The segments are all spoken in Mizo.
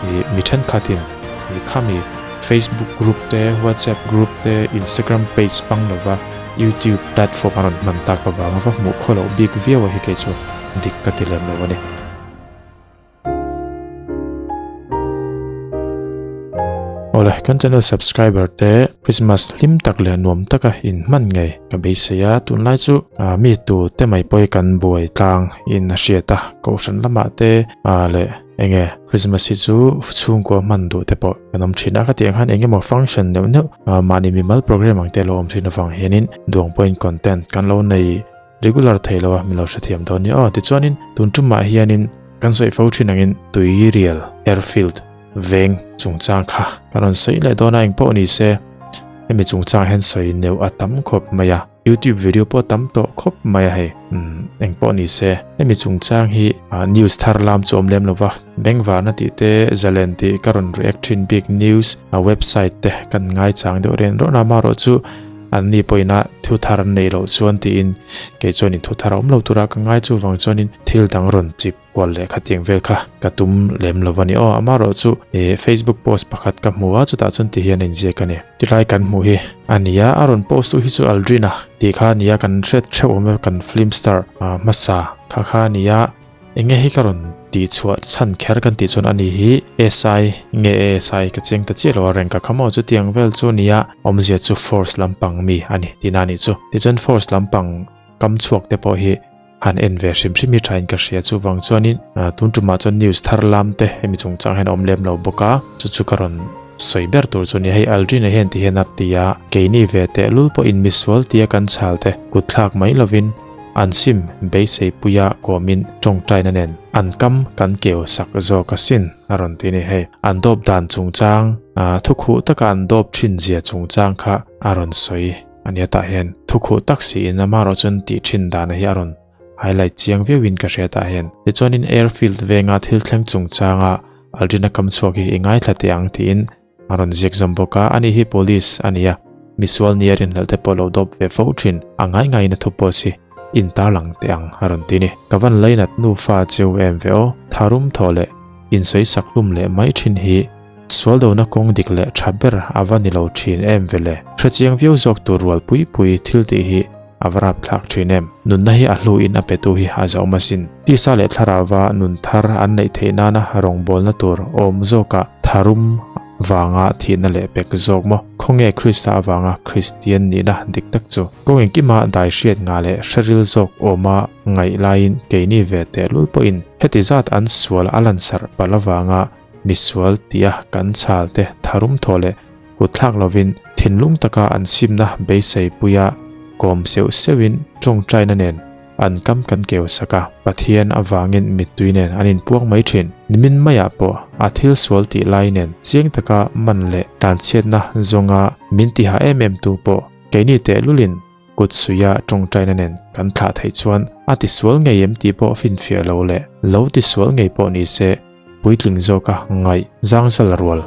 Ih mi thenkhatin ih khami Facebook group te, WhatsApp group te, Instagram page hmang lova YouTube platform a rawn hman tak avanga va hmuh khaw loh bik viau a hi kei chu dik ka ti lem lo a ni. Awle, kan channel subscriber te Christmas hlim tak leh nuam taka in hman ngei ka beisei a, tunlai chu mi tu te mai pawh hi kan buai tlang in a hriat a, kohhran lamah te leh enge Christmas hi chu chhungkua hman duh te pawh kan awm thin a, khatiang khan eng emaw function neuh neuh mahni mimal program ang te lo awm thin avang hianin duang pawhin content kan lo nei Regular thei lo a min lo hrethiam dawn nia aw. Tichuanin tun tumah hianin kan sawi fo thin angin Tuirial Airfield veng chungchang kha kan rawn sawi leh dawn a, engpawh ni se hemi chungchang hian sawi neuh a tam khawp mai a, YouTube video pawh a tam tawh khawp mai a hei. Umm engpawh ni se hemi chungchang hi news thar lam chu awm lem lo va, Bengvarna tih te zalen tih ka rawn react thin bik news website te kan ngaichang deuh ren rawh na amaherawhchu An ni pawhin a thu thar an neih loh chuan tiin kei chuanin thu thar a awm lo tura ka ngai chuvang chuanin thil dang rawn chip kual leh khatiang vel kha ka tum lem lo a ni aw. Amaherawh chu ih Facebook post pakhat ka hmu a chutah chuan ti hian a inziak a ni. Tilai kan hmuh hi a ni a, a rawn post tu hi chu Aldrin-a tih kha a ni a, kan hriat theuh awm e kan film star hmasa kha kha a ni a. Enge hi ka rawn tih chhuah chhan kher kan tih chuan ani hi SI nge ASI ka cheng ta chiah lo a reng ka kham aw chutiang vel chu nia awmzia chu force lampang mi ani tihna anih chu. Tichuan force lampang kam chhuak te pawh hi han en ve hrim hrim hi thain ka hria chuvang chuanin tun tumah chuan news thar lam te hemi chungchang hian a awm lem lo bawk a chu chu ka rawn sawi ber tur chu nia hei Aldrin-a hian ti hian a ti a keini ve tehlul pawhin misual tia kan chhal te kutthlak mai lovin An sim beiseipuia kawmin tawngtaina nen an kam kan keu sak zawk asin a rawn ti a ni. Hei an dawp dan chungchang, thukhuh taka an dawp thin zia chungchang kha a rawn sawi a nia tah hian thukhuh tak siin amaherawh chuan tih thin dana hi a rawn highlight chiang viauin ka hria tah hian. Tichuanin airfield venga thil thleng chungchanga Aldrin-a kam chhuak hi i ngaithla teh ang tiin A rawn ziak zawm bawk a, ani hi police a ni a, misual nia rinhlelh te pawh lo dawp ve fo thin, a ngai ngaiin a thu pawh si, in tarlang teh ang a rawn ti ni. Ka van lainat nufa cheu em ve aw, tharum thaw leh insawi sak hlum leh mai thin hi sual dona kawng dik leh tha ber a va ni lo thin em ve le. Hrechiang viau zawk tur rual pui pui thil tih hi a va rap thlak thin em. Nunna hi a hluin a petu hi a zauh masin. Tisa leh thlarauva nun thar an neih theih nana rawngbawlna tur awm zawkah tharum vanga thihna leh pek zawk maw? Khawnge Krista avanga Kristian nihna dik tak chu? Kawng engkima dai hriat ngah leh hreril zawk awma ngaih laiin keini ve tehlul pawhin heti zat an sual a lansarh palh avanga misual tia kan chhal te tharum thaw leh kutthlak lovin thinlung taka an simna beisei puia kawm seuh seuhin tawngtaina nen an kam kan keu sak a, Pathian avangin mittui nen an inpuang mai thin. Nimin maiah pawh a thil sual tih lai nen chiang taka man leh tlanchhiatna zawnga min tiha em em tu pawh keini tehlulin Kut suia tawngtaina nen kan thlah theih chuan a tisual ngei em tih pawh finfiah lo leh lo tisual ngei pawh ni se puitling zawka ngaih zangzal rual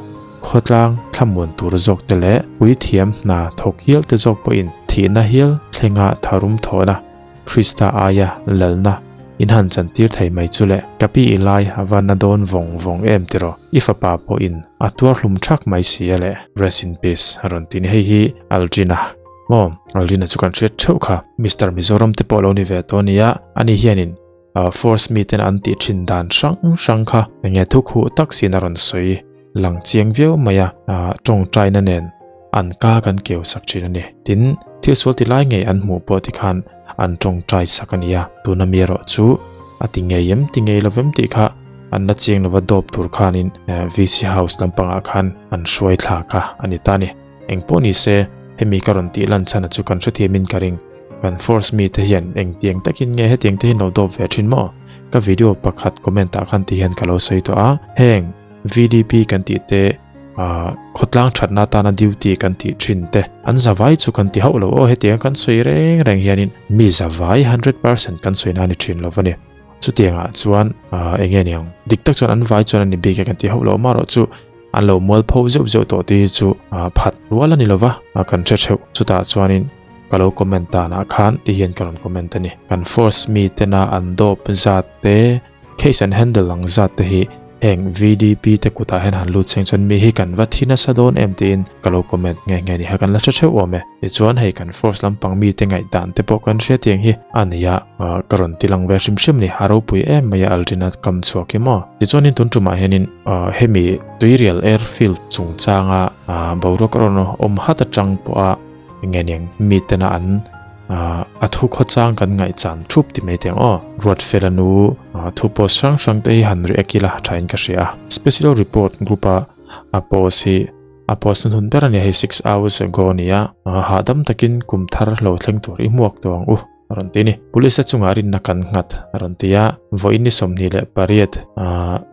khawtlang thlamuan tur zawk te leh puithiam hna thawk hial te zawk pawhin thihna hial thlenga tharum thawhna Krista aia lalna in han chantir thei mai chu le ka pi i lai a va na dawn vawng vawng em tiraw i fapa pawhin a tuar hlum thak mai si a le Rest in peace a rawn ti ni hei hi Aldrin-a Maw, Aldrin-a chu kan hriat theuh kha. Mister Mizoram te pawh lo ni ve tawh ania, ani hianin force mi ten an tih thin dan hrang hrang kha enge thu khuh tak siin a rawn sawi lang chiang viau mai a, tawngtaina nen an ka kan keu sak thin a ni. Tin, thil sual ti lai ngei an hmuh pawh tikhan an tawngtai sak a nia, tuna mi erawh chu a ti ngei em ti ngei lovem tih kha an la chiang lova dawp tur khanin VC House lampangah khan an hruai thla kha a ni ta a ni. Engpawh ni se, hemi ka rawn tih lan chhan a chu kan hrethiam in ka ring. Kan force mi te hian engtiang takin nge hetiang te hian lo dawp ve thin maw? Ka video pakhat comment ah khan ti hian ka lo sawi tawh a, heng VDP kan tih te ah khawtlang thatna atana duty kan tih thin te an zavai chu kan ti hauh lo aw hetiang kan sawi reng reng hianin mi zavai 100% kan sawi na a ni thin lo a ni. Chutiangah chuan ah enge niang dik tak chuan an vai chuan a ni bik e kan ti hauh lo amaherawh chu An lo mual pho zeuh zeuh tawh tih hi chu phat rual a ni lova, kan hre theuh. Chutah chuanin ka lo comment danah khan ti hian ka rawn comment a ni. Kan force mi tena an dawp zat te, case an handle ang zat te hi Heng VDP te kutah hian han lut cheng chuan mi hi kan va thi nasa dawn em tiin ka lo comment nghe nghe ni kha kan la hre theuh awm e. Tichuan hei kan force lampang mite ngaihdan te pawh kan hria tiang hi a ni a, ka rawn ti lang ve hrim hrim ni, a ropui em mai a Aldrin a kam chhuak hi maw. Tichuanin tun tumah hianin hemi Tuirial Airfield chungchanga boruak a rawn awm hat atang pawha enge niang mitena an a thu khawchang kan ngaihchan thup ti mai teng aw. Ruatfela nu thu post hrang hrang te hi han react ila thain ka hria a. Special report group a a post hi a post na hun ber a nia hei 6 hours ago a nia. Hahdam takin kum thar lo thleng tur i hmuak tawh ang u. A rawn ti a ni. Police a chungah rinna kan nghat a rawn ti a, vawiin ni 28,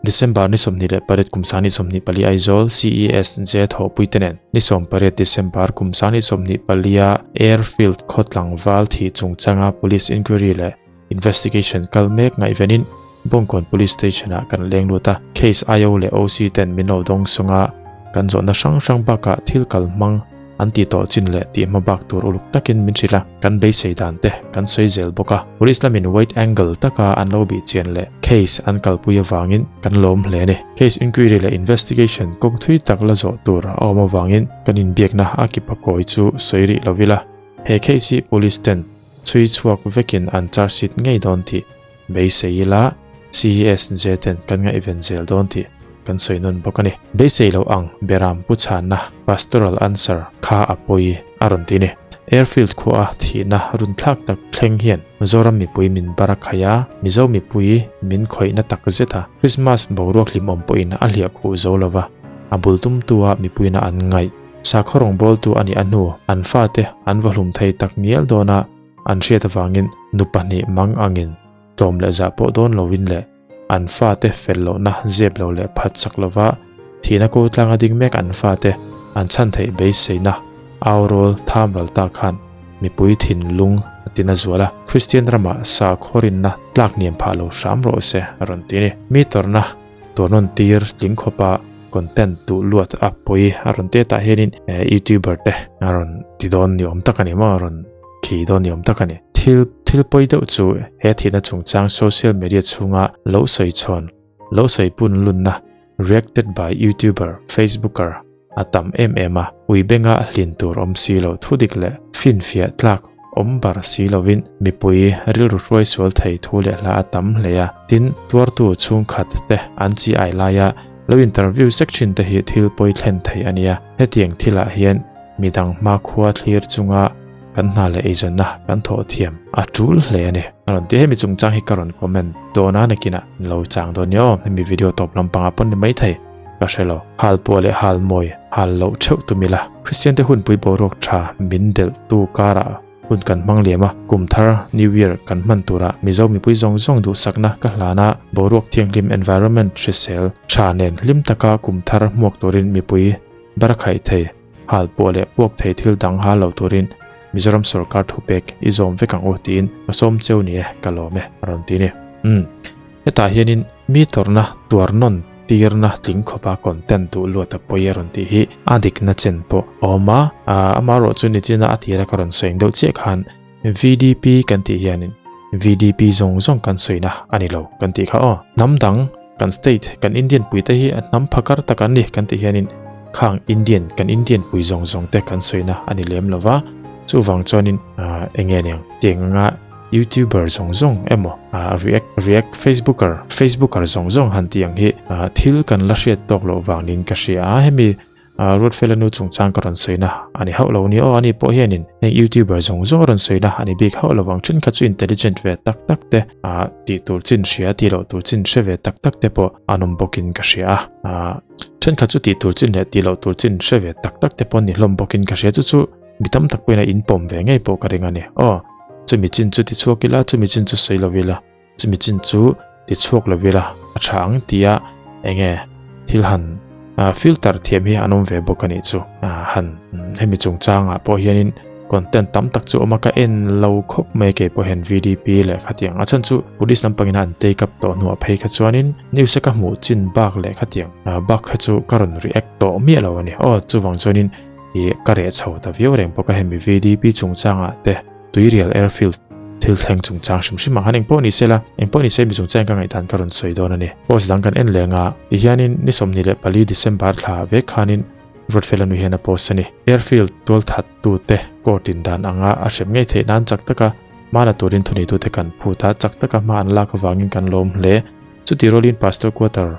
December ni 28 kum 2024 Aizawl CESJ thawhpui te nen ni 18 December kum 2024 a Airfield khaw tlangval thih chungchanga Police inquiry leh investigation kal mek ngaihvenin Bawngkawn Police Station ah kan leng lut a, case IO leh OC ten min lo dawng sung a, kan zawhna hrang hrang bakah thil kal hmang an tih tawh chin leh tih hma bak tur uluk takin min hrilh a, kan beisei dan te kan sawi zel bawk a. Police lamin wide angle taka an lo bih chian leh case an kalpui avangin kan lawm hle a ni. Case inquiry leh investigation kawng thui tak la zawh tur a awm avangin kan inbiakna a kipa kawi chu sawi rih lo ila, he case hi police ten chhui chhuak vekin an charge sheet ngei dawn tih Beisei ila CESJ ten kan ngaihven zel dawn tih kan sawi nawn bawk a ni. Beisei lo ang Beram pu chhanna Pastoral Answer kha a pawi a rawn ti ni. Airfield khua a thihna runthlak tak thleng hian Mizoram mipui min bar a khai a, Mizo mipui min khawihna tak zet a, Christmas boruak hlimawm pawhin a hliah khuh zo lova, a bul tumtu a mipuina an ngaih. Sakhaw rawngbawltu a nih a hnu an fate an va hlum thei tak ngial dawn a, An hriat avangin nu pahnih mang angin tlawm leh zah pawh dawn loin leh an fate fel lohna zep lo leh phat chak lova thihna ko tlanga ding mek an fate an chhan theih beiseina aurawl tham ral ta khan mipui thinlung a tina zual a, Kristian ramah sakhaw rinna tlak hniam phah lo hram rawh se a rawn ti a ni. Mi tawrhna Tuahnawn tir tling khawpa content duh luat a pawi a rawn te tah hianin youtuber te a rawn ti dawn ni awm tak a ni maw a rawn khi dawn ni awm tak a ni. Thil thil pawi deuh chu he thihna chungchang social media chhunga lo sawi chhawn lo sawi pun lunna reacted by youtuber facebooker a tam em em a, ui benga hlin tur awm si lo thudik leh finfiah tlak awm bar si lovin mipui rilru hruai sual thei thu leh hla a tam hle a, tin tuartu chhungkhat te an chi ai laia lo interview sek thin te hi thil pawi thlen thei a nia, hetiang thilah hian midang hmakhua thlir chunga kan hna leh eizawnna kan thawh thiam a tul hle a ni. A rawn ti a, hemi chungchang hi ka rawn comment dawn a nakinah lo chang dawn nia aw, hemi video tawp lampangah pawn ni maithei. Ka hre lo. Hal pawh leh hal mawi, hal loh theuh tum ila. Kristiante hunpui boruak tha min delh tu karah hun kan hmang liam a, kum thar, New Year, kan hman turah Mizo mipui zawng zawng duhsakna ka hlan a, boruak thianghlim environment hrisel tha nen hlim taka kum thar hmuak turin mipui bar khaih thei, hal pawh leh puak thei thil dang hal lo turin Mizoram sorkar thupek i zawm vek ang u tiin ka sawm cheu ni e, ka lawm e a rawn ti ni. Umm. Hetah hianin mi tawrhna tuarnawn tirna tling khawpa content duh luat a pawi a rawn tih hi a dikna chen pawh a awm a, amaherawh chu nichina a tira ka rawn sawi ang deuh chiah khan VDP kan tih hianin VDP zawng zawng kan sawina a ni lo kan tih kha aw. Hnam dang kan state kan Indian pui te hi hnam phakar tak an ni kan tih hianin khang Indian kan Indian pui zawng zawng te kan sawina a ni lem lo va, chuvang chuanin eng nge niang tiang anga YouTuber zawng zawng emaw react react Facebooker Facebooker zawng zawng han tih ang hi thil kan la hriat tawk loh vangin ka hria a, hemi Ruatfela nu chungchang ka rawn sawina a ni hauh lo ni aw, ani pawh hianin heng YouTuber zawng zawng a rawn sawina a ni bik hauh lo vang, thenkhat chu intelligent ve tak tak te tih tur chin hria tih loh tur chin hre ve tak tak te pawh an awm bawkin ka hria a, thenkhat chu tih tur chin leh tih loh tur chin hre ve tak tak te pawh an ni hlawm bawkin ka hria chu chu mi tam tak pawhin a inpawm ve ngei pawh ka ring a ni aw. Chumi chin chu tichhuak ila, chumi chin chu sawi lo ila, chumi chin chu tichhuak lo ila a tha ang tia enge thil han filter thiam hi an awm ve bawk a nih chu. Han hemi chungchangah pawh hianin content tam tak chu awm a, ka en lo khawp mai kei pawh hian VDP leh khatiang a chhan chu police lampangin an take up tawh hnuah phei kha chuanin news a ka hmuh chin bak leh khatiang bak kha chu ka rawn react tawh miah lo a ni. Aw chuvang chuanin ih ka reh chho ta viau reng bawk a hemi VDP chungchangah te Tuirial Airfield. thil thleng chungchang hrim hrim ah khan engpawh ni se la, engpawh ni se mi chungchang ka ngaihdan ka rawn sawi dawn a ni. Post dang kan en leng a, tihianin ni 24 December thla vek khanin Ruatfela nu hian a post a ni. Airfield tualthat tute court in dan anga a hrem ngei theih nan chak taka hma la turin thuneitute kan phut a, chak taka hma an lak avangin kan lawm hle. Chuti rualin Pastor Quarter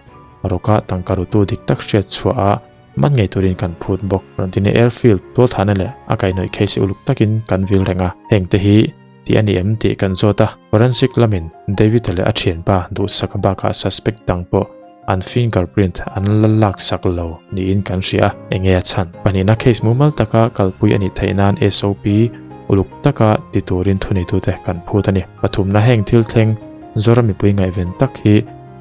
rawka tangka rutu dik tak hriat chhuah a man ngei turin kan phut bawk. Rawn ti ni Airfield tualthahna leh a kaihhnawih case hi uluk takin kan vil reng a, hengte hi tih a ni em tih kan zawt a. Forensic lamin David-a leh a thianpa duhsaka bakah suspect dang pawh an fingerprint an la laksak lo niin kan hria a, enge a chhan? Pahnihna case mumal taka kalpui a nih theih nan SOP uluk taka ti turin thuneitute kan phut a ni. Pathumna heng thil thleng Zoram mipui ngaihven tak hi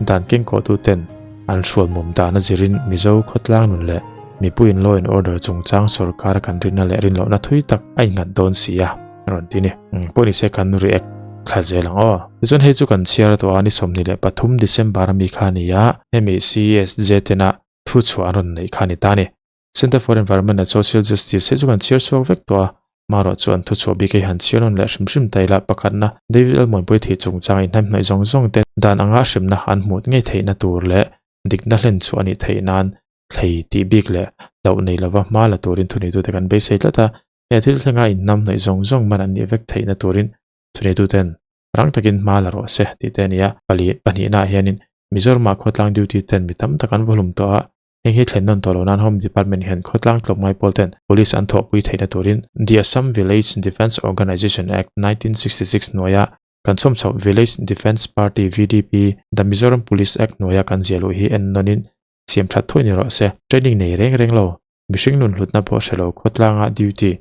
dan kengkawhtuten an hrualmawm dan a zirin Mizo khawtlang nun leh mipuiin law and order chungchang sorkar kan rinna leh rinlohna thui tak a innghat dawn si a, a rawn ti ni. Pawh nise kan react thla zel ang aw. Tichuan hei chu kan chhiar tawh a, ni 23 December ami kha a ni a, hemi CESJ tena thu chhuah an rawn neih kha a ni ta a ni. Centre for Environment and Social Justice hei chu kan chhiar chhuak vek tawh a, marawh chu an thu chhuah bik hei han chhiar nawn leh hrim hrim ta ila pakhatna David Elmuanpui thih chungchang inhnaimhnaih zawng zawng te dan anga hremna an hmuh ngei theihna tur leh dikna hlen chhuah a nih theih nan thlei tih bik leh hlauh nei lova hma la turin thuneitute kan beisei tlat a, he thil thlenga inhnamhnaih zawng zawng man an nih vek theihna turin thuneituten rang takin hma la rawh se tih te a ni a. Pali pahnihnaah hianin Mizoramah khawtlang duty ten mi tam tak an vawhlum tawh a, Heng hi thlen nawn tawh lo nan Home Department hian khawtlang tlawmngai pawl ten Police an thawhpui theihna turin The Assam Village Defence Organisation Act, 1966 hnuaia kan chhawm chhoh Village Defence Party, VDP, The Mizoram Police Act hnuaia kan ziah luh hi en nawnin siam that thuai ni rawh se. Training nei reng reng lo, mihring nun hlutna pawh hre lo khawtlanga duty,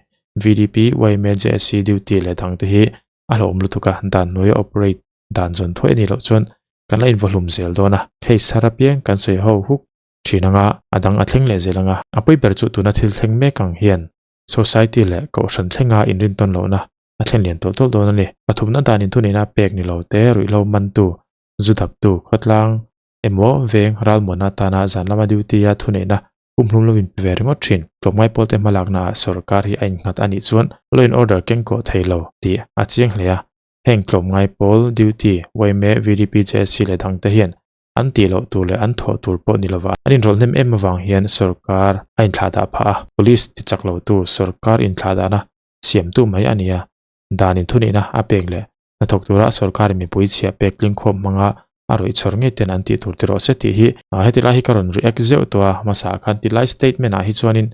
VDP, yma, JSC duty leh dangte hi a hlauhawm lutuk a, dan hnuaia operate dan zawn thuai a nih loh chuan kan la invaw hlum zel dawn a, case thar apiang kan sawi ho huk thin anga a dang a thleng leh zel anga a pawi ber chu tuna thil thleng mek ang hian society leh kohhran thlenga inrintawn lohna a thlen lian tawlh tawlh dawn a ni. Pathumna dan inthuneihna pek ni lo te ruihhlo mantu, zu daptu, khawtlang emaw veng ralmuanna atana zan lama duty a thuneihna pumhlum lo inpe ve ringawt thin. Tlawmngai pawlte hmalakna ah sorkar hi a innghat a nih chuan law and order kengkawh thei lo tih a chiang hle a. Heng tlawmngai pawl duty, yma, VDP, JSC leh dangte hian an tih loh tur leh an thawh tur pawh ni lova an inrawlh hnem em avang hian sorkar a inthlahdah phah a, police ti chak lo tu sorkar inthlahdahna siamtu mai a ni a, dan inthuneihna a pek leh hnathawk tura sorkarin mipui chhiah pek tlingkhawm hmanga a rawih chhawr ngei ten an tih tur ti rawh se tih hi heti lai hi ka rawn react zeuh tawh a, hmasa ah khan tilai statement ah hi chuanin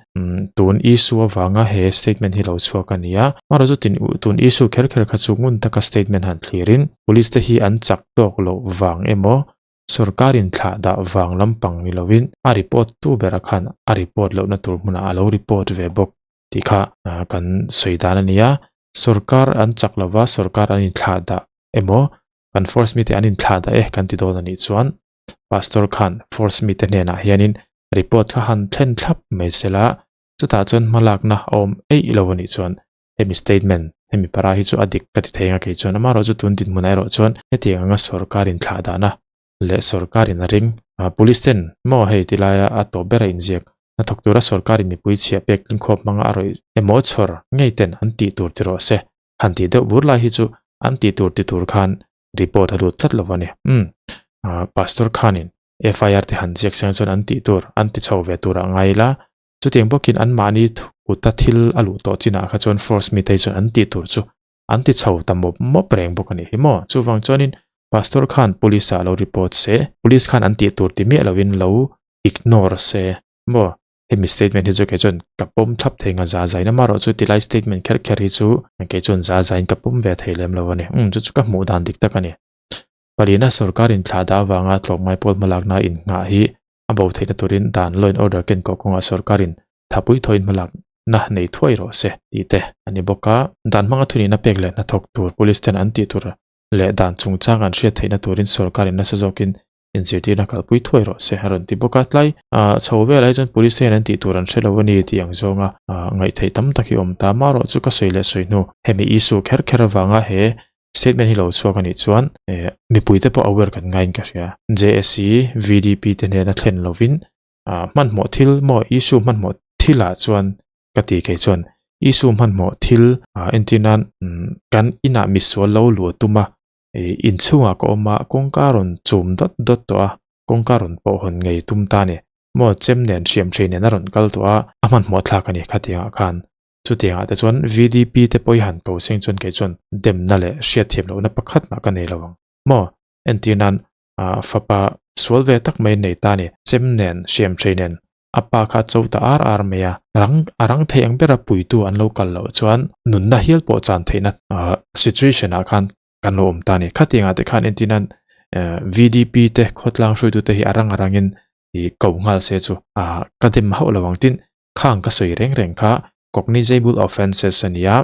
tun issue avanga he statement hi lo chhuak a ni a, amaherawhchu tin tun issue kher kher kha chu ngun taka statement han thlirin police te hi an chak tawk loh vang emaw sorkarin thlah dah vang lampang ni lovin a report tu bera khan a report lohna tur hmunah a lo report ve bawk tih kha kan sawi dan a ni a, sorkar an chak lova sorkar an inthlah dah emaw kan force mite an inthlah dah e kan ti dawn a nih chuan pastor khan force mite hnenah hianin report kha han thlen thlap mai sela chutah chuan hmalakna a awm eih lo a nih chuan hemi statement hemi para hi chu a dik ka ti thei ang a kei chuan amaherawh chu tun dinhmunah erawh chuan hetiang anga sorkar inthlah dahna leh sorkar in a ring police ten maw hei ti laia a tawp ber a inziak hnathawk tura sorkar in mipui chhiah pek tlingkhawp hmanga a rawih emaw chhawr ngei ten an tih tur ti rawh se han tih deuh bur lai hi chu an tih tur ti tur khan report a lut tlat lo a ni umm pastor khanin FIR te han ziak seng chuan an tih tur an ti chho ve tur a ngai ila Chutiang bawkin anmahni kuta thil a luh tawh chinah kha chuan force mite hi chuan an tih tur chu an ti chho ta mawp mawp reng bawk a nih hi maw. Chuvang chuanin Pastor khan police ah lo report se, police khan an tih tur ti miah lovin lo ignore se maw. Hemi statement hi chu kei chuan ka pawm thlap thei nga za zain amaherawh chu tilai statement kher kher hi chu kei chuan za zain ka pawm ve thei lem lo a ni. Umm chu chu ka hmuh dan dik tak a ni. Palina sorkar inthlah dah avanga tlawmngai pawl hmalakna innghah hi a bo theihna turin dan law and order ken kawh kawngah sorkarin thapui thawiin hmalakna nei thuai rawh se tih te a ni bawk a. Dan hmanga thunihna pek leh hnathawk tur police ten an tih tur leh dan chungchang an hriat theihna turin sorkarin nasa zawkin inzirtirna kalpui thuai rawh se a rawn ti bawk a. Tlai chho velah hi chuan police te hian an tih tur an hre lo a ni tih ang zawnga ngaihtheih tam tak hi awm ta. Amaherawh chu ka sawi leh sawi hnu hemi issue kher kher avanga he Statement hi lo chhuak a nih chuan mipui te pawh aware kan ngaiin ka hria. JSC, VDP te hnena thlen lovin hmanhmawh thil maw issue hmanhmawh thilah chuan ka ti kei chuan. Issue hmanhmawh thil entir nan kan inah misual lo luh tum a, ih inchhungah ka awm a, kawngka rawn chum dawt dawt tawh a, kawngka rawn pawh hawn ngei tum ta a ni. Maw chem nen hriam hrei nen a rawn kal tawh a, a hmanhmawh thlak a ni khatiangah khan. Chutiangah te chuan VDP te pawh i han ko seng chuan kei chuan demna leh hriatthiam lohna pakhat mah ka nei lo ang. Maw entir nan fapa sual ve tak mai nei ta a ni. Chem nen hriam hrei nen a pa kha a cho ta ar ar mai a, rang a rang thei ang bera puitu an lo kal loh chuan nunna hial pawh chan theihna situation ah khan kan lo awm ta a ni. Khatiangah te khan entir nan VDP te khawtlang hruaitute hi a rang a rangin ih ko nghal se chu ka dem hauh lo ang tin khang ka sawi reng reng kha cognizable offences a ni a,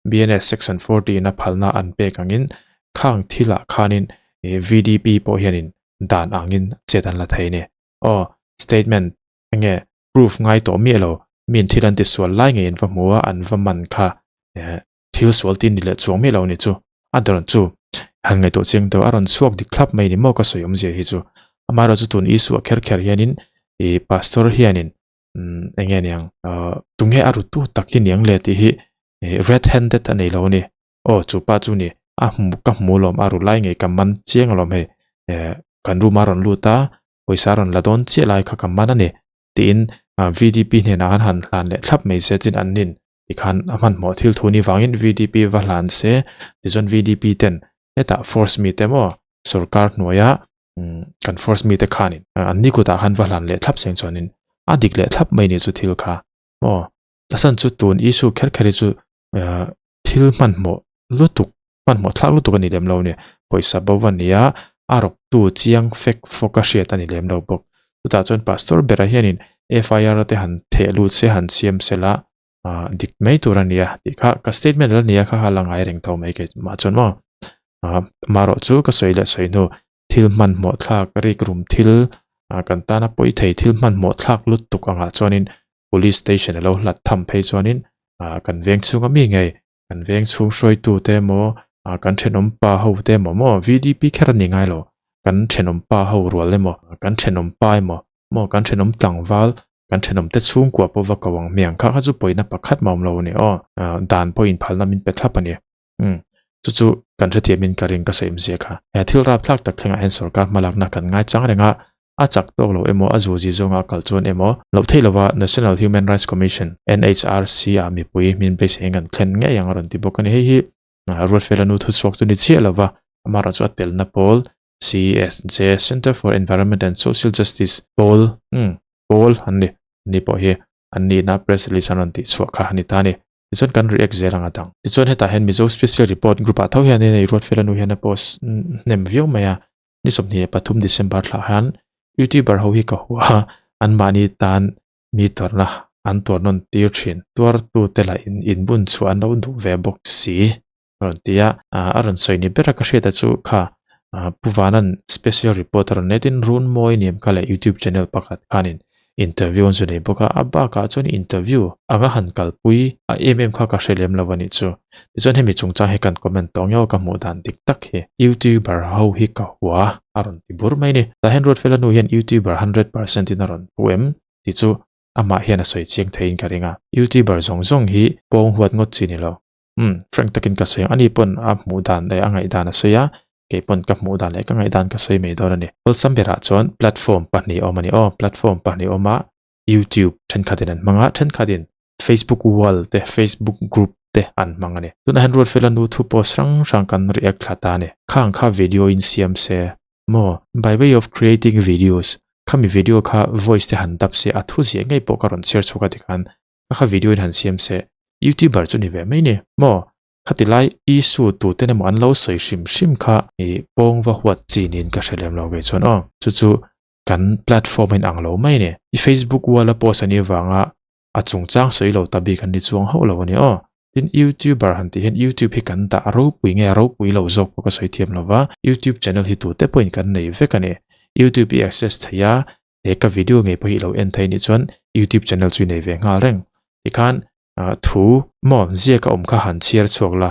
BNS section 40 in a phalna an pek angin khang thilah khanin VDP pawh hianin dan angin chet an la thei a ni. Aw, statement enge proof ngai tawh miah lo, miin thil an tisual lai ngei an va hmu a, an va man kha thil sual tin ni leh chuang miah lo ni chu. A dawrh chu han ngaihtuah chiang deuh a rawn chhuak dik thlap mai ni maw ka sawi awmzia hi chu. Amaherawhchu tun Isua kher kher hianin ih pastor hianin eng nge niang tunge a rutu tak hi niang le tih hi red handed a nei lo a ni. Aw chu pa chu ni a hmu ka hmu lawm a ru lai ngei ka man chiang alawm hei kan room a rawn lut a pawisa a rawn la dawn chiah lai kha ka man a ni tiin VDP hnenah khan han hlan leh thlap mai se chin an nin tikhan a hmanhmawh thil thu ni vangin VDP va hlan se tichuan VDP ten hetah force mite maw sorkar hnuaia kan force mite khanin an ni kutah khan va hlan leh thlap seng chuanin a dik leh thlap mai ni chu thil kha maw Tlasan chu tun issue kher kher hi chu thil hmanhmawh lutuk hmanhmawh thlak lutuk a ni lem lo a ni. Pawisa bo a ni a, a rawktu chiang fek fawk a hriat a ni lem lo bawk. Chutah chuan pastor bera hianin FIR te han theh lut se han siam se la dik mai tur a ni a tih kha ka statement la ni a kha kha la ngai reng tho mai kei mah chuan maw. Amaherawh chu ka sawi leh sawi hnu thil hmanhmawh thlak rikrum thil kan tana pawi thei thil hmanhmawh thlak lutuk angah chuanin Police station a lo hlat tham phei chuanin ah kan veng chhunga mi ngei kan veng chhung hruaitu te emaw ah kan thenawm pa ho te emaw maw VDP kher a ni ngai lo kan thenawm pa ho rual emaw kan thenawm pa emaw maw kan thenawm tlangval kan thenawm te chhungkua pawh va ko ang hmiang kha kha chu pawina pakhat mah awm lo a ni aw ah dan pawh inphalna min pe thlap a ni umm chu chu kan hrethiamin ka ring ka sawi awmzia kha he thil rapthlak tak thlengah hian sorkar hmalakna kan ngaichang reng a A chak tawk lo emaw, a zuzi zawnga a kal chuan emaw, loh theih lova National Human Rights Commission, NHRC, ah mipui min beiseiin kan thlen ngei ang a rawn ti bawk a ni. Hei hi Ruatfela nu thuchhuak chu ni chiah lova, amaherawh chu a telna pawl CESJ, Centre for Environment and Social Justice, pawl, umm, pawl an ni, ni pawh hi an nihna press release an rawn tihchhuah kha a ni ta a ni. Tichuan kan react zel ang a dang. Tichuan hetah hian Mizo Special Report group ah tho hian hei Ruatfela nu hian a post hnem viau mai a. Ni 23 December thlah hian YouTuber ho hi ka hua a, anmahni tan mi tawrhna an tuar nawn tir thin. Tuartute lah in inbun chhuah an lo duh ve bawk si a rawn ti a, a rawn sawi ni bera ka hriat a chu kha Pu Vanan special report a rawn nei tin Runmawi niam kha leh YouTube channel pakhat khanin Interview an zu nei bawk a, a bakah chuan interview anga han kalpui a em em kha ka hre lem lo a nih chu. Tichuan hemi chungchang hi kan comment tawh ngeuh a ka hmuh dan dik tak hi. Youtuber ho hi ka hua a rawn ti bur mai ni. Tah hian Ruatfela nu hian youtuber 100% in a rawn pu em tih chu amah hian a sawi chiang theiin ka ring a. Youtuber zawng zawng hi pawng huat ngawt chi ni lo. Umm, frank takin ka sawi ang. Ani pawn a hmuh dan leh a ngaihdan a sawi a, kei pawn ka hmuh dan leh ka ngaihdan ka sawi mai dawn a ni. Awlsam berah chuan platform pahnih a awm a ni aw. Platform pahnih a awm a, YouTube thenkhatin an hmang a, thenkhatin Facebook wall te, Facebook group te an hmang a ni. Tunah hian Ruatfela nu thu post hrang hrang kan react thla ta a ni. Khang kha video in siam se maw? By way of creating videos, khami video kha voice te han dap se a thu ziah ngei pawh ka rawn chhiar chhuak a tikhan Ka kha video in han siam se YouTuber chu ni ve mai ni maw? Khati lai issue tu ten emaw an lo sawi hrim hrim kha i pawng va huat chi niin ka hre lem lo ve chuan aw. Chu chu kan platform a in ang lo mai ni. I Facebook wall a post a nih avanga a chungchang sawi lo ta bik an ni chuang hauh lo a ni aw. Tin YouTuber han tih hian YouTube hi kan dah ropui nge ropui lo zawk pawh ka sawi thiam lo va, YouTube channel hi tute pawhin kan nei vek a ni. YouTube i access thei a, he ka video ngei pawh hi i lo en thei nih chuan youtube channel chu i nei ve nghal reng tikhan thu maw ziak a awm kha han chhiar chhuak la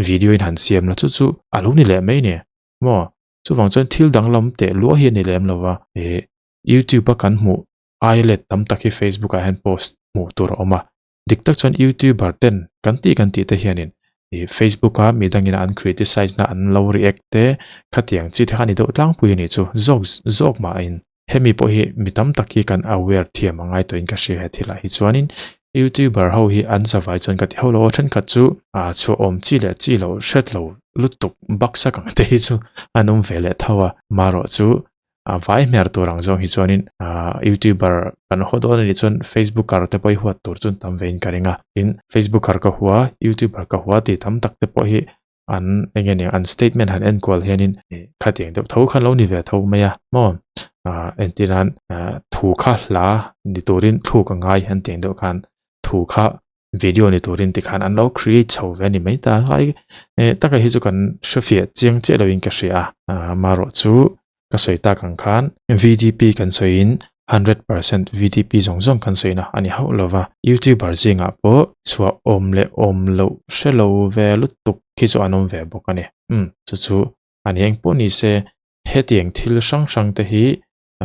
video in han siam la chu chu a lo ni leh mai ni maw chuvang chuan thil danglam teh luah hi a ni lem lo va eh youtube a kan hmuh ai let tam tak hi facebook ah hian post hmuh tur a awm a. Dik tak chuan youtuber ten kan tih kan tih te hianin ih Facebook a mi dangin an criticize na an lo react te khatiang chi te kha a ni deuh tlangpui a nih chu zawk zawk mahin hemi pawh hi mi tam tak hi kan aware thiam a ngai tawhin ka hria he thilah hi chuanin youtuber ho hi an zavai chuan ka ti ho lo a thenkhat chu ah chhuah awm chi leh chi loh hret lo lutuk baksak ang te hi chu an awm ve leh tho a marawh chu a vai hmer tur ang zawng hi chuanin ah youtuber kan haw dawn anih chuan facebooker te pawh hi huat tur chu an tam vein ka ring a tin facebooker ka hua youtuber ka hua tih tam tak te pawh hi an eng nge ni an statement han enkual hianin ih khatiang deuh tho kha an lo ni ve tho mai a maw ah entir nan ah thu kha hla ni turin thluk a ngai an tih ang deuh khan thu kha video ni turin tikhan an lo create chho ve a ni mai ta a eh taka hi chu kan hre fiah chiang chiah loin ka hria a amaherawh chu ka sawi tak ang khan VDP kan sawiin 100% VDP zawng zawng kan sawina a ni hauh lova youtuber zingah pawh chhuah awm leh awm loh hre lo ve lutuk khi chu an awm ve bawk a ni umm chu chu a ni engpawh ni se hetiang thil hrang hrang te hi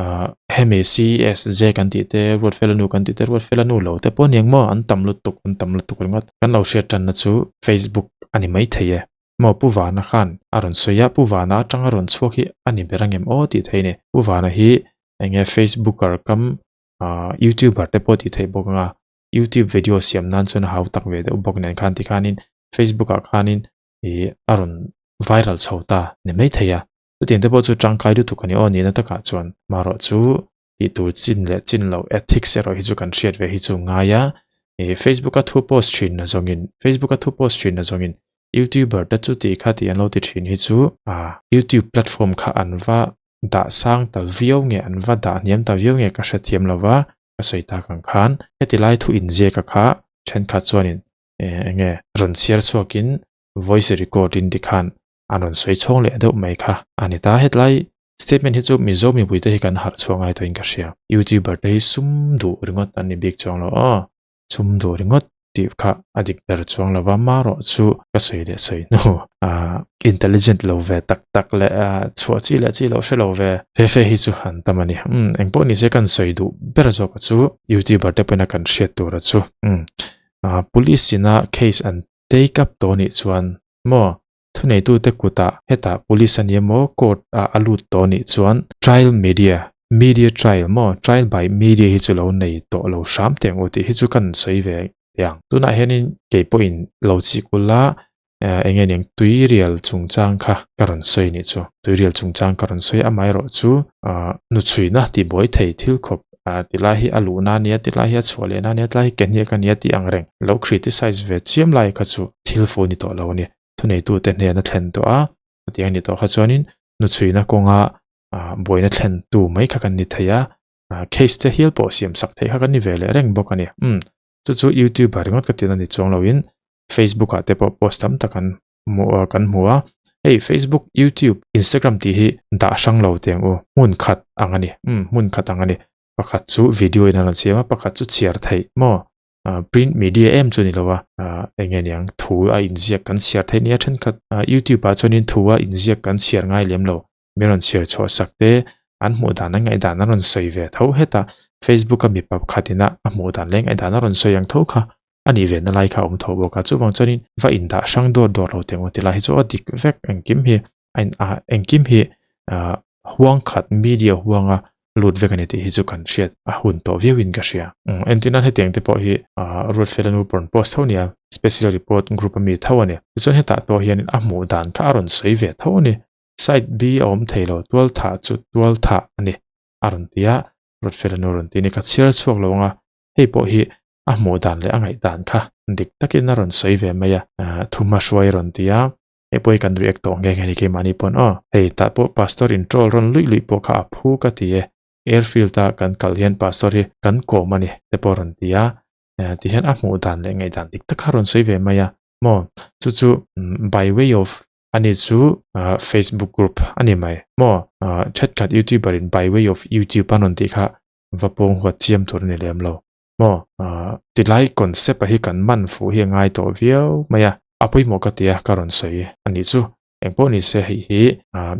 ah hemi CSJ kan tih te Ruatfela nu kan tih te Ruatfela nu lo te pawh aniang maw an tam lutuk an tam lutuk ringawt kan lo hriat tanna chu Facebook a ni maithei e maw Pu Vana khan a rawn sawi a Pu Vana atanga rawn chhuak hi a ni ber angem aw tih theih a ni Pu Vana hi eng nge Facebooker kam ah YouTuber te pawh tih theih bawk anga YouTube video siam nan chuan a hau tak ve deuh bawk nen khan tikhanin Facebook ah khanin ih a rawn viral chho ta ni maithei a. Chutiang te pawh chu tangkai lutuk a ni aw nihna takah chuan marawh chu tih tur chin leh chin loh ethics erawh hi chu kan hriat ve hi chu ngai a ih Facebook a thu post thin na zawngin Facebook a thu post thin na zawngin youtuber te chu tih kha tih an lo ti thin hi chu ah youtube platform kha an va dah sang ta viau nge an va dah hniam ta viau nge ka hrethiam lo va ka sawi tak ang khan heti lai thu inziak a kha thenkhat chuanin eh eng nge rawn chhiar chhuakin voice record in tikhan an rawn sawi chhawng leh deuh mai kha a ni ta. Hetlai statement hi chu Mizo mipuite hi kan harh chhuak ngai tawhin ka hria. Youtuber te hi sum duh ringawt an ni bik chuang lo aw, sum duh ringawt tih kha a dik ber chuang lo va, marawh chu ka sawi leh sawi hnu ah intelligent lo ve tak tak leh ah chhuah chi leh chi loh hre lo ve fe fe hi chu an tam a ni. Umm engpawh nise kan sawi duh ber zawk a chu Youtuber te pawhin a kan hriat tur a chu umm ah police ina case an take up tawh anih chuan maw Thuneitute kutah hetah police a ni emaw court ah a lut tawh anih chuan trial media, media trial maw, trial by media hi chu lo nei tawh lo hram teh ang u tih hi chu kan sawi ve teh ang. Tunah hianin kei pawhin lo chik ula eng nge niang tuirial chungchang kha ka rawn sawi anih chu. Tuirial chungchang ka rawn sawi amaherawh chu hnuchhuina tihbuai thei thil khawp tilai hi a luhna a nia, tilai hi a chhuah lehna a nia, tilai hi ke hniak a nia tih ang reng lo criticize ve chiam lai kha chu thil fo ni tawh lo a ni. Thuneitute hnena thlen tawh a, hetiang a ni tawh kha chuanin hnuchhuina kawnga buaina thlentu mai kha kan ni thei a, case te hial pawh siam sak theih kha kan ni ve leh reng bawk a ni. Umm chu chu youtuber ringawt ka tihna ni chuang loin Facebook ah te pawh post tam tak an hmuh kan hmu a, hei Facebook, YouTube, Instagram tih hi dah hrang lo teh ang u, hmun khat ang a ni, umm hmun khat ang a ni. Pakhat chu video in an rawn siam a, pakhat chu chhiar theih maw print media em chu ni lo a, eng nge niang thu a inziak kan chhiar theih nia thenkhat youtube ah chuanin thu a inziak kan chhiar ngai lem lo min rawn chhiar chhuah sak te an hmuh dan an ngaihdan an rawn sawi ve tho hetah facebook a mi pakhat ina a hmuh dan leh ngaihdan a rawn sawi ang tho kha a nih ve na lai kha a awm tho bawk a chuvang chuanin va indah hrang dawt dawt lo teh ang ti lai hi chu a dik vek engkim hi a in ah engkim hi ah huang khat media huanga lut vek a ni tih hi chu kan hriat a hun tawh viau in ka hria. Umm entir nan hetiang te pawh hi ah Ruatfela nu pawh rawn post tho nia special report group ami tho a ni. Tichuan hetah pawh hian a hmuh dan kha a rawn sawi ve tho a ni. Side B a awm thei lo tual thah chu tual thah a ni a rawn ti a Ruatfela nu rawn ti a ni. Ka chhiar chhuak lo ang a hei pawh hi a hmuh dan leh a ngaih dan kha dik takin a rawn sawi ve mai a ah thuma hruai a rawn ti a. Hei pawh hi kan react tawh nghe nghe a ni keimahni pawn aw. Hei tah pawh pastor in troll rawn luih luih pawh kha a phu ka ti e. Airfield a kan kal hian pastor hi kan kawm a ni te pawh rawn ti a. Ti hian a hmuh dan leh ngaihdan dik tak kha rawn sawi ve mai a. Maw chu chu by way of a ni chu Facebook group a ni mai. Maw thenkhat youtuber in by way of youtube an rawn tih kha va pawng huat chiam tur a ni lem lo. Maw tilai concept a hi kan man fuh hi a ngai tawh viau mai a, a pawimawh ka ti a ka rawn sawi a nih chu. Engpawh ni se hei hi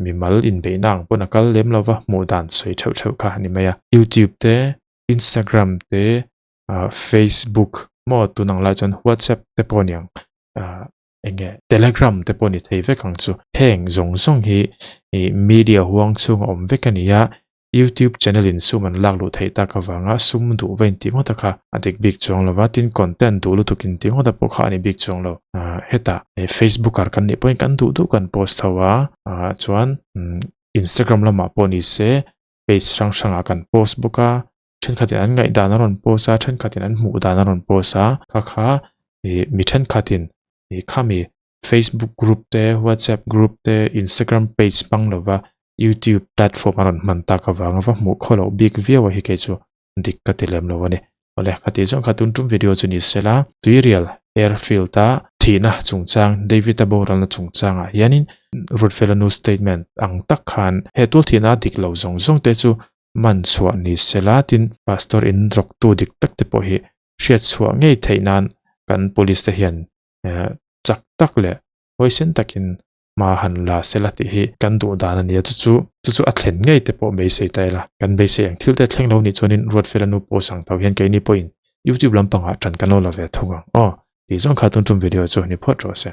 mimal inbeihna ang pawn a kal lem lo va, hmuh dan sawi theuh theuh kha a ni mai a. YouTube te, Instagram te. Facebook maw tun ang lai chuan WhatsApp te pawh a ni ang ah eng nge Telegram te pawh a ni thei vek ang chu. Heng zawng zawng hi ih media huang chhung a awm vek a ni a, YouTube channel in sum an lak luh theih tak avanga sum duh va intih ngawt a kha a dik bik chuang lo va, tin content duh lutuk intih ngawt a pawh kha a ni bik chuang lo. Ah hetah Facebooker kan nih pawhin kan duh duh kan post tho a, ah chuan Instagram lamah pawh ni se page hrang hrangah kan post bawk a, thenkhatin an ngaihdan a rawn post a, thenkhatin an hmuh dan a rawn post a, kha kha ih mi thenkhatin ih khami Facebook group te, WhatsApp group te, Instagram page hmang lova YouTube platform a rawn hman tak avanga va hmuh khaw loh bik viau a hi kei chu dik ka ti lem lo a ni. Awle, ka tih zawng kha tun tum video chu ni sela, Tuirial Airfield a thihna chungchang David-a boralna chungchangah hianin Ruatfela nu statement ang tak khan he tual thihna a dik lo zawng zawng te chu man chhuah ni sela tin Pastor in rawktu dik tak te pawh hi hriat chhuah ngei theih nan kan police te hian chak tak leh huaisen takin hma han la sela tih hi kan duh dan a ni a, chu chu chu chu a thlen ngei te pawh beisei ta ila, kan beisei ang thil te thleng lo nih chuanin Ruatfela nu post ang tho hian keini pawhin YouTube lampangah ṭan kan lo la ve thung ang aw tih zawng kha tun tum video chu ni phawt rawh se.